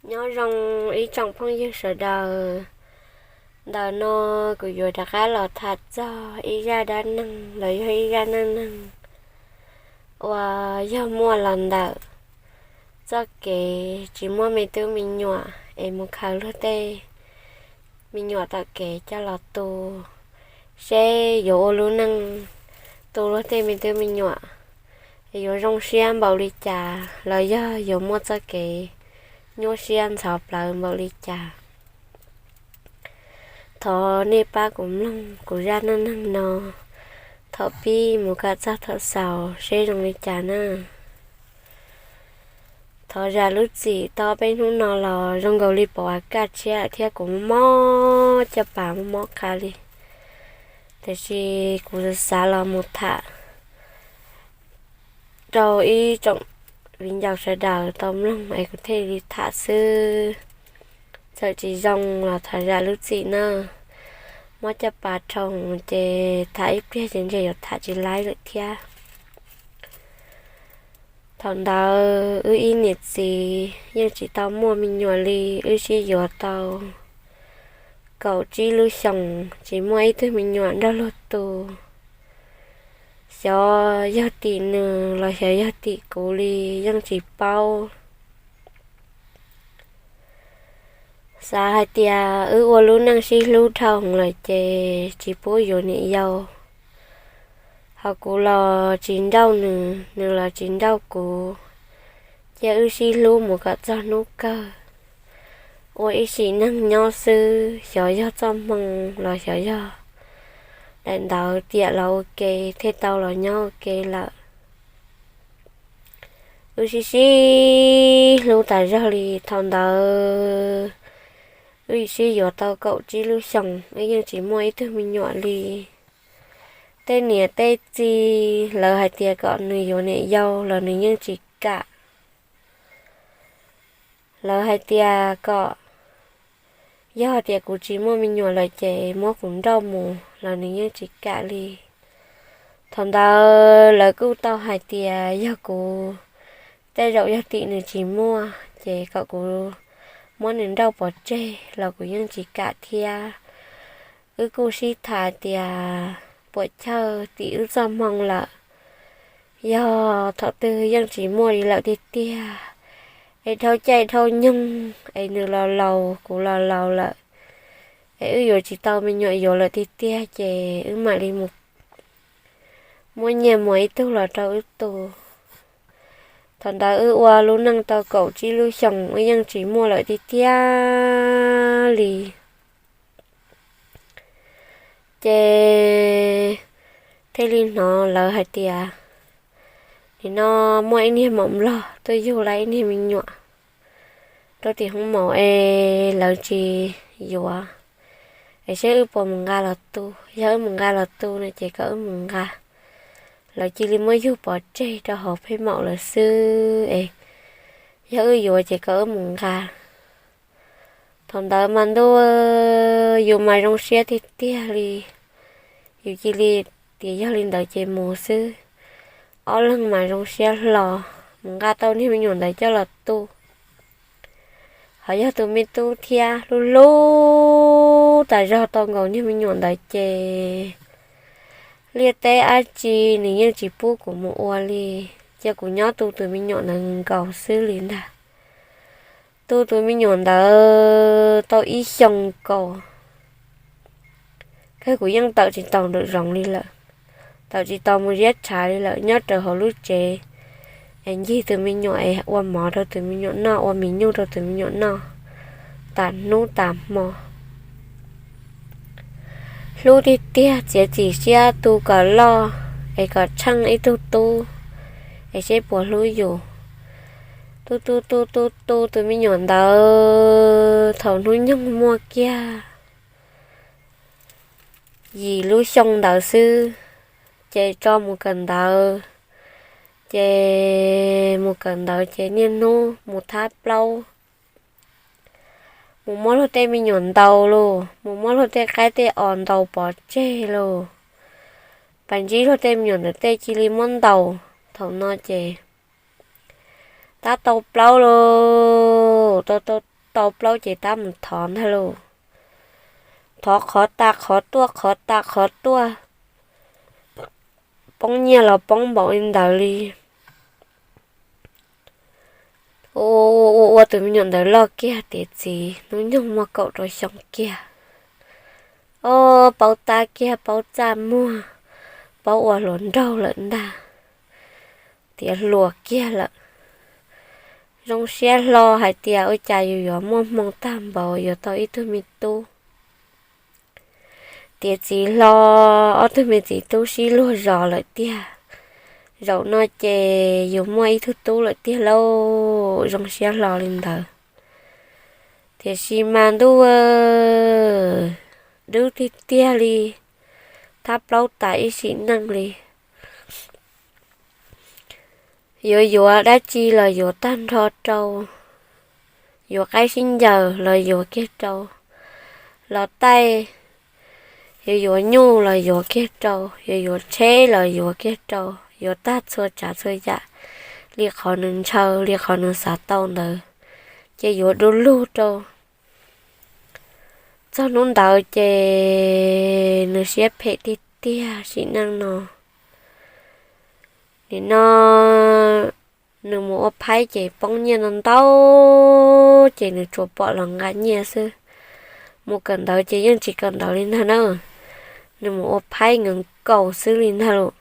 Nyob zoo ib tsoom phooj ywg sawv daws. Ntawm no kuv yuav rov qab los tham txog ib zaj dab neeg los yog ib zaj neej neeg uas yog muaj los ntawm txoj kev tsis muaj me tub me nyuam es mus khaws luag tej me nyuam tom kev coj los tu, seb yuav ua lub neej tu luag tej me tub me nyuam es yuav zoo siab npaum li cas los yog yuav muaj txoj kev nyuaj siab ntxhov plawv npaum li cas. Thov nej pab kuv mloog kuv zaj neej neeg no thaum pib mus kom txog thaum xaus seb zoo li cas na. Thov zam lub txim tau peb hnub no los zoo nkaus li pom kaj tshiab thiab kuv mob caj pas mob qha li, tiam sis kuv xav los mus tham rau ib tsoom viv ncaus sawv daws tau mloog es kuv thiaj li tham xwb. Txawm tsis zoo los thov zam lub txim na. Mob caj pas dhau ces tham ib pliag ces ntshe yuav tham tsis laib lawm thiab. Thaum ntawd wb ib niam txiv yeej tsis tau muaj me nyuam li, wb sib yuav tau kaum tsib lub xyoos tsis muaj ib tug me nyuam nrog luag tu. Xyov yog tim nws los xyov yog tim kuv li yeej tsis paub. Xav hais tias wb ua lub neej sib hlub dhau lawm ces tsis pub yuav niam yau, ho kuv los tsis nrauj nws, nws los tsis nrauj kuv, cia wb sib hlub mus kom txog hnub kawg, ua ib sim neej nyob xwb xyov yog txoj hmoo los xyov yog daim ntawv tiam los ua ke thiaj tau los nyob ua ke lawm. Wb sib sib hlub tas zog li. Thaum ntawd wb sib yuav tau kaum tsib lub xyoos wb yeej tsis muaj ib tug me nyuam li. Tej niam tej txiv lawv hais tias kom nws yuav niam yau los nws yeej tsis kam. Lawv hais tias kom yog tias kuv tsis muaj me nyuam lawm ces muab kuv nrauj mus los nws yeej tsis kam li. Thaum ntawd lawv kuj tau hais tias yog kuv, tej zaum yog tim nws tsis muaj ces kom kuv muab nws nrauj pov tseg los kuv yeej tsis kam thiab. Wb kuj sib tham tias puas chawj tim wb txoj hmoo lawm, yog thaum twg yeej tsis muaj li lawm tiag tiag, es dhau caij dhau nyoog es nws los laus kuv los laus lawm, es wb yuav tsis tau me nyuam yuav lawm tiag tiag ces wb mam li mus muab nyiaj muas ib tug los rau wb tu. Thaum ntawd wb ua lub neej tau kaum tsib lub xyoos wb yeej tsis muaj lawm tiag tiag li. Ces thiaj li hnov lawv hais tias nim no muaj ib niag maum nplog tuaj yug lawv ib niag me nyuam rau tim hoob maum es lawv tsis yuav, es seb wb puas mus nqa los tu. Yog wb mus nqa los tu no ces kom wb mus nqa, lawv cia li muab yug pov tseg rau hauv pheej maum lawv xwb es yog wb yuav ces kom wb mus nqa. Thaum ntawd mas ntuj, yus mas zoo siab tiag tiag li, yus cia li tias yog li ntawd ces mus xwb. Ob leeg mas zoo siab hlo mus nqa tau niag me nyuam ntawd coj los tu. Ho yog tus me tub thiab hlub hlub tas zog tau nkaus niag me nyuam ntawd ces liaj teb dab tsi nws yeej tsis pub kuv mus ua li, cia kuv nyob tu tus me nyuam ntawd nkaus xwb li ntag. Tu tus me nyuam ntawd tau ib xyoo nkaus, kawg kuv yeej tawm tsis taus nraum zoov li lawm, tawm tsis taus mus ziab tshav li lawm, nyob rawv hauv lub tsev es ncig tus me nyuam es ua mov rau tus me nyuam noj, ua mis nyuj rau tus me nyuam noj tas hnub tas hmo. Hlub tiag tiag, txiav txim siab tu kom loj es kom tsheej ib tug tub es seb puas hlub yus. Tu tu tu tu tu tus me nyuam ntawd thaum hnub nyoog muaj kiag yim lub xyoo ntawd xwb, ces tso mus kawm ntawv, ces mus kawm ntawv ces niaj hnub mus thab plaub, mus muab luag tej me nyuam ntaus los, mus muab luag tej qaib tej os ntaus pov tseg los, pas ntsib luag tej me nyuam ntawd tej cia li muab ntaus. Thaum no ces tab tau plaub los tau tau tau plaub ces tab mus thov ntag lauj. Thov qhov tas qhov tuaj, qhov tas qhov tuaj, poob nyiaj los poob npaum li ntawd li. Ua ua ua tus me nyuam ntawd loj kiag tiav txiv, hnub nyoog muaj kaum rau xyoo kiag. Ob paub tab kiag, paub txaj muag, paub ua hluas nraug lawm ntag, tiav hluas kiag lawm. Zoo siab hlo hais tias ua cas yus yuav muaj hmoo tag npaum yuav tau ib tug me tub. Tiav txiv hlo, ob tug me txiv tub sib luag zos lawm tiag. Zaum no ces yus muaj ib tug tub lawm tiag lauj, zoo siab hlo li ntawd. Tiam sis mas ntuj, dub tiag tiag li, thab plaub tas ib sim neej li. Yuav yuav dab tsi los yuav tag nrho rau, yuav qaib sib ncaws los yuav kiag rau, los taij, yuav yuav nyuj los yuav kiag rau, yuav yuav tsheb los yuav kiag rau, yuav tag txhua tsav txhua yam li qhov nws ntshaw li qhov nws xav tau ntawd, ces yuav du lug rau. Txog hnub ntawd ces nws siab phem tiag tiag sim neej no. Nim no nws mus ua phaib ces poob nyiaj ntau ntau, ces nws tsuas pom los nqa nyiaj xwb. Mus kawm ntawv ces yeej tsis kawm ntawv li ntag na, nws mus ua phaib nkees kaum xwb li ntag lauj.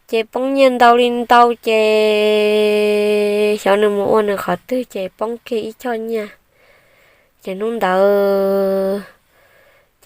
Ces poob nyiaj ntau li ntau ces xyov nws mus ua nws qhov twg ces poob kiag ib choj nyiaj. Ces hnub ntawd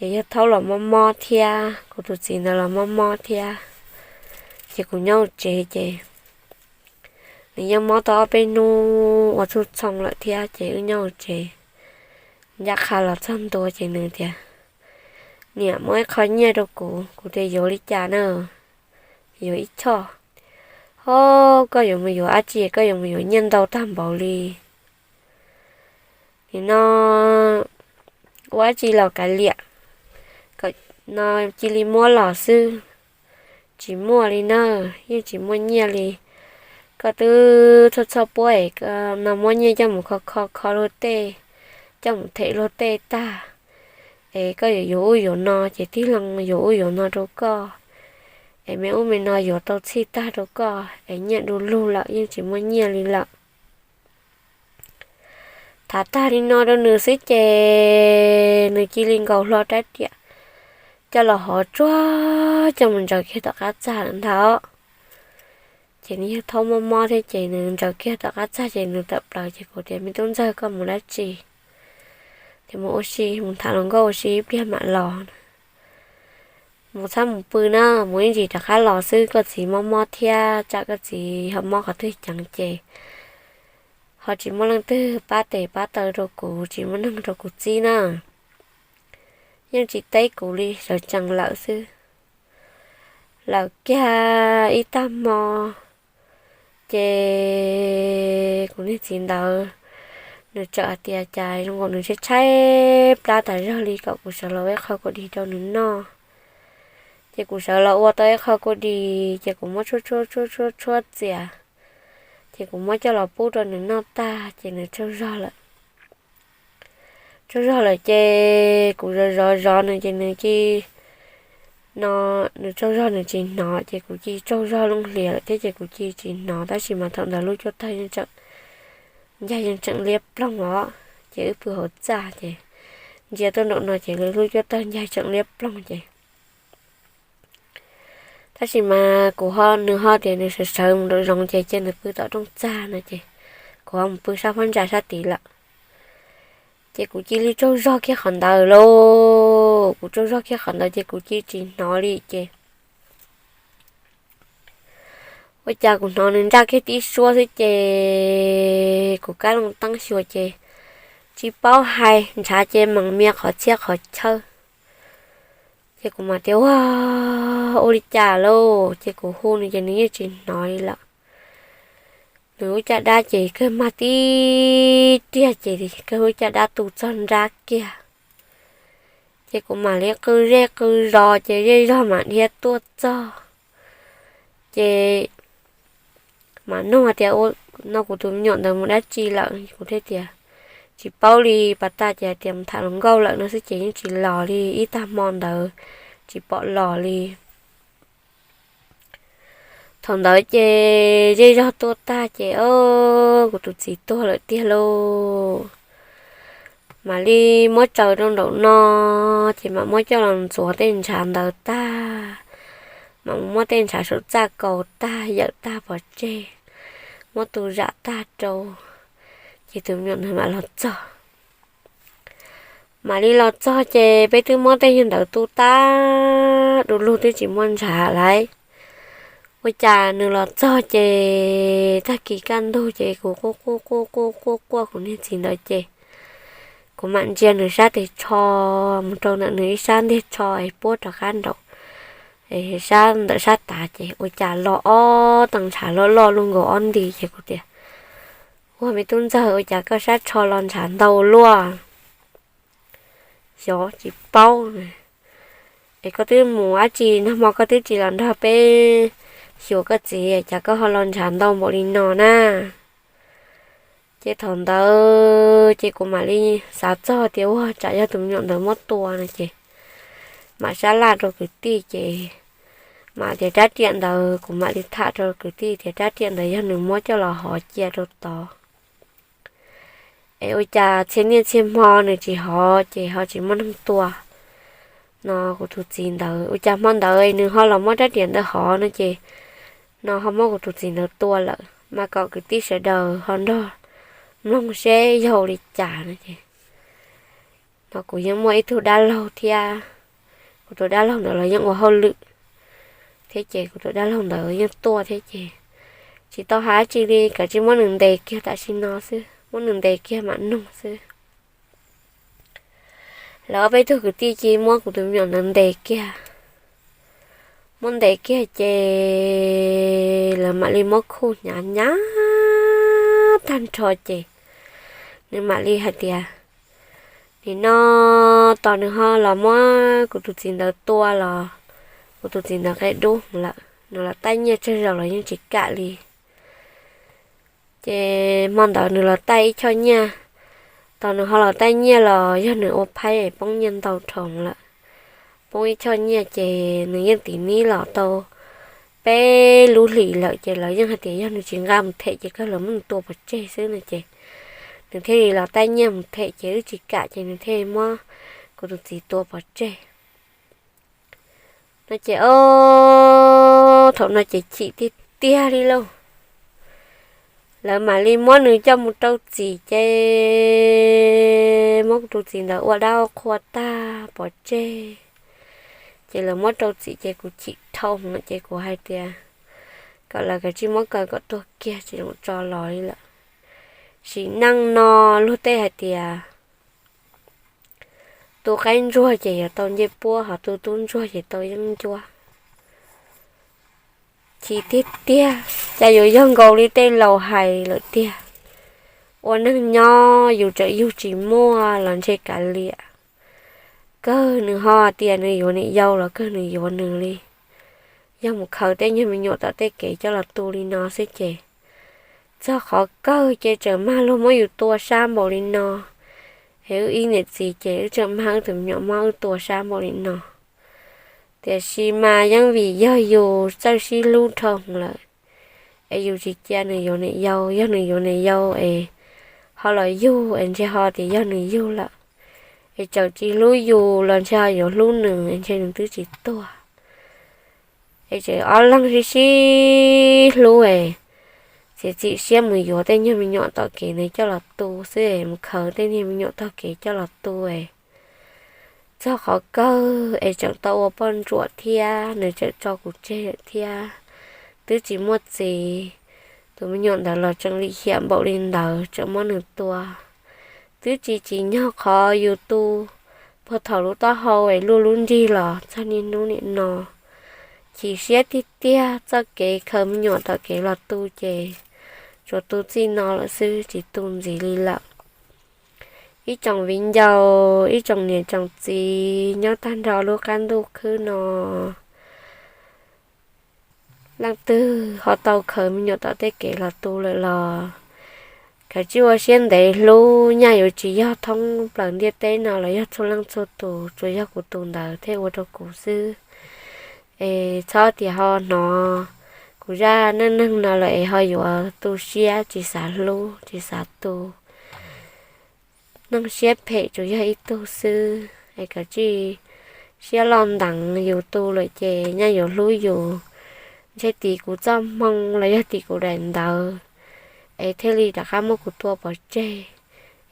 ces yawg Thaub los mob mob thiab, kuv tus txiv ntawd los mob mob thiab. Ces kuv nyob hauv tsev ces nws yeej mob tau ob peb hnub ua txuj txhoo lawm thiab ces wb nyob hauv tsev. Ncaj qha los txog ntua ces nws tias, Niam, muab ib qho nyiaj rau kuv. Kuv tias, Yuav li cas na? Yuav ib choj. Ho, koj yuav mus yuav dab tsi koj yuav mus yuav nyiaj ntau tag npaum li? Nim no ua dab tsi los kav liam, no cia li muab los xwb. Tsis muaj li na, yeej tsis muaj nyiaj li. Koj twb txhob txhob puab es no muab nyiaj coj mus kho kho kho luag tej, coj mus them luag tej tag, es koj yuav yuav ub yuav no ces tij laug yuav ub yuav no rau koj, es me ub me no yuav tau txhij tag rau koj es nyiaj du lug lawm yeej tsis muaj nyiaj li lawm. Tham tag li no rau nws xwb ces nws cia li nkaus hlo rab riam coj los hov tsuag coj mus ntsaws kiag tom qab txag lawm ntag. Ces nws yog thaub mob mob thiab ces nws ntsaws kiag tom qab txag ces nws tawm plaws ces kuv tias, Me tub ntxawg, koj mus dab tsi? Ces mus ua si, mus tham hluas nkauj ua si ib pliag mam los. Mus txhob mus pw na, mus ib ntsis rov qab los xwb, koj txiv mob mob thiab tsam koj txiv ho mob qhov twg ceev ces ho tsis muaj leej twg pab tes pab taw rau kuv, tsis muaj neeg rau kuv txib na. Yeej tsis teb kuv li, sawv tsees lawm xwb. Lawm kiag ib tag hmo ces kuv niag txiv ntawd nws txawm hais tias cas zoo nkaus nws tshaib tshaib plab tas zog li, kom kuv sawv los ua ib qho kua dis rau nws noj. Ces kuv sawv los ua tau ib qho kua dis ces kuv muab tshuab tshuab tshuab tshuab tshuab txias, ces kuv muab coj los pub rau nws noj tag ces nws tsaug zog lawm. Tsaug zog lawm ces kuv zov zov zov nws ces nws cia, no, nws tsaug zog nws tsis hnov ces kuv cia tsaug zog looj hlias lawm thiab ces kuv cia tsis hnov, tab sis mas thaum ntawd lub cuab tag yeej tseem, ncag yeej tseem liab ploog os. Ces wb pw hauv txaj ces ntsia tuaj nraum no ces lub cuab tag ncag tseem liab ploog ces, tab sis mas kuv ho, nws ho tias nws sawv sawv mus nraum zoov ces cia nws pw tom rooj txag no ces kuv ho mus pw sab phab ntsa sab tid lawm. Ces kuv cia li tsaug zog kiag qhov ntawd lauj, kuv tsaug zog kiag qhov ntawd ces kuv cia tsis hnov li ces ua cas kuv hnov nws ntsaj kiag tib suab xwb ces kuv kab loo teeb xyuas ces tsis paub hais, ntshav ces meem mias qhov txhia qhov chaw. Ces kuv mam tias, Ua, ua li cas lauj? Ces kuv hu nws ces nws yeej tsis hnov li lawm. Nws lub caj dab ces kawg mag tib tiag ces kawg lub caj dab tu txog nrab kiag. Ces kuv mam li qw zej qw zos ces zej zog mam dhia tuaj txog. Ces mam nug hais tias, Ua, no kuv tus me nyuam ntawd mus dab tsi lawm? Kuv thiaj tias, tsis paub li, pas tag ces hais tias mus tham hluas nkauj lawm no xwb ces yeej tsis los li, ib tag hmo ntawd tsis pom los li. Thaum ntawd ces zej zog tuaj tag ces o, kuv tus txiv tuag lawm tiag lauj. Mam li muab tsaws rau nraum no, ces mam muab coj los ntxuav tej ntshav ntawd tag, mam muab tej ntshav saum txaj kaus tag yawm tag pov tseg, muab tu zam tag rau, ces tus me nyuam ntawd mam los txog. Mam li los txog ces peb twb muab tej yawg ntawd tu tag du lug twb tsis muaj ntshav lawm. Ua cas nws los txog ces tag kis kaj ntug ces kuv quaj quaj quaj quaj quaj quaj kuv niag txiv ntawd ces kuv mam ntsia nws sab tes tsho mus rau ntawm nws ib sab ntiag tsho es puab rov qab nraum sab ntawm sab tav ces ua cas los ob tee ntshav loj loj luaj nkaus ob nti ces kuv tias, Ua me tub ntxawg, ua cas koj sab tsho los ntshav ntau luaj? Xyov tsis paub. Es koj twb mus dab tsi nag hmo koj twb tsis los nrog peb xyuas koj txiv, cas koj ho los ntshav ntau npaum li no na? Ces thaum ntawd ces kuv mam li xav txog tias ua tsam yog tus me nyuam ntawd muab tua no ces mam sab laj rau kwv tij ces mam tias rab riam ntawd kuv mam li tham rau kwv tij tias rab riam ntawd yog nws muab coj los hov cia rau tod es ua cas txhia niaj txhia hmo nws tsis hov ces ho tsis muaj neeg tua no kuv tus txiv ntawd. Ua cas hmo ntawd nws ho los muab rab riam ntawd hov no ces no ho muab kuv tus txiv ntawd tua lawm mas kom kwv tij sawv daws ho nrog mloog seb yog ua li cas no ces no kuv yeej muaj ib tug dab laug thiab, kuv tus dab laug ntawd los yeej ua hauj lwm thiab ces kuv tus dab laug ntawd yeej tuaj thiab ces tsis tau hais dab tsi li, kav tsij muab nws ntes kiag tam sim no xwb, muab nws ntes kiag mam nug xwb. Lawv ob peb tug kwv tij cia muab kuv tus me nyuam ntawd ntes kiag. Muab ntes kiag ces lawv mam li muab khuj hnyav hnyav tag nrho ces nws mam li hais tias, Nim no tos nws ho los muab kuv tus txiv ntawd tua los kuv tus txiv ntawd qia dub lawm, nws los taij nyiaj tsawg zaus los yeej tsis kam li. Ces hmo ntawd nws los taij ib choj nyiaj, tos nws ho los taij nyiaj los yog nws ua phaib es poob nyiaj ntau dhau lawm. Poob ib choj nyiaj ces nws yeej tiv nib los tau peb lub hlis lawm ces lawv yeej hais tias yog nws tsis nqa mus them ces kawg lawv muab nws tua pov tseg xwb no ces nws thiaj li los taij nyiaj mus them ces wb tsis kam ces nws thiaj li muab kuv tus txiv tua pov tseg no ces o, thaum no ces chim tiag tiag li lauj. Lawv mam li muab nws coj mus rau txim ces muab kuv tus txiv ntawd ua dab ua qhua tag pov tseg. Ces lawv muab rau txim ces kuv chim dhau ces kuv hais tias kom lawv kav tsij muab kaw kom tuag kiag tsis zoo tso los li lawm. Sim neej no luag tej hais tias tu qaib ntsuag ces yuav tau ncej puab, ho tu tub ntsuag ces tau yeeb ncuab. Chim tiag tiag, cas yuav yog nkaus li tej laus hais lawm tiag. Ua neeg nyob yus tseem yug tsis muaj los ntshe kav liam. Kawg nws ho tias nws yuav niam yau los kawg nws yuav nws li. Yog mus khaws tej nyuag me nyuam tom tej kev coj los tu li no xwb ces txog qhov kawg ces tseem mag luag muab yus tua sab npaum li no. Es wb ib niam txiv ces wb tseem mag wb tus me nyuam muab wb tua sab npaum li no. Tiam sis mas yeej vim yog yus txawj sib hlub dhau lawm, es yus tsis cia nws yuav niam yau. Yog nws yuav niam yau es ho los yug es ntshe ho tias yog nws yug lawm, es txawm tsis hlub yus los ntshe ho yuav hlub nws es ntshe nws twb tsis tuag. Es tseem ob leeg sib sib hlub es txiav txim siab mus yuav tej nyuag me nyuam tom kev ntawd coj los tu xwb, mus khaws tej nyuag me nyuam tom kev coj los tu es txog qhov kawg es tseem tau ua poj ntsuam thiab nws tseem tso kuv tseg lawm thiab. Twb tsis muaj txiv, tus me nyuam ntawd los tseem lim hiam npaum li ntawd tseem muab nws tua. Twb tsis tsim nyog qhov yus tu puag thaum lub taub hau es luaj lub nrig los txog niaj hnub nim no. Chim siab tiag tiag, txoj kev khaws me nyuam tom kev los tu ces tsuas tu txij no lawm xwb, tsis tu ntxiv li lawm. Ib tsoom viv ncaus, ib tsoom niam tsoom txiv nyob tag nrho lub qab ntuj khwb no, leej twg ho tau khaws me nyuam tom tej kev los tu lawm los Koj cia li ua siab ntev hlub, nyaj yuav tsis yog thoob plaws ntiaj teb no los yog txhua leej txhua tus, tsuas yog kuv tus ntawd thiaj ua rau kuv xwb. Es txhob tias ho hnov kuv zaj neej neeg no lawm es ho yuav tu siab tsis xav hlub tsis xav tu. Neeg siab phem tsuas yog ib tug xwb, es koj cia li siab loj ntev, yus tu lawm ces nyaj yuav hlub yus. Ntshe tim kuv txoj hmoo los yog tim kuv daim ntawv es thiaj li rov qab muab kuv tua pov tseg,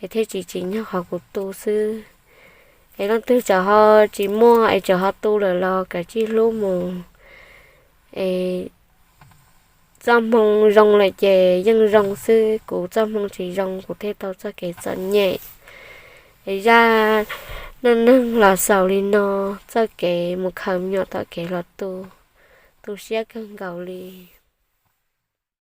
es thiaj tsis tsim nyog qhov kuv tu xwb. Es leej twg tseem ho tsis muaj es tseem ho tu lawm los koj cia li hlub mus, es txoj hmoo zoo lawm ces yeej zoo xwb, kuv txoj hmoo tsis zoo kuv thiaj tau txoj kev txom nyem. Es zaj neej neeg los xaus li no, txoj kev mus khaws me nyuam tom kev los tu, tu siab kawg nkaus li.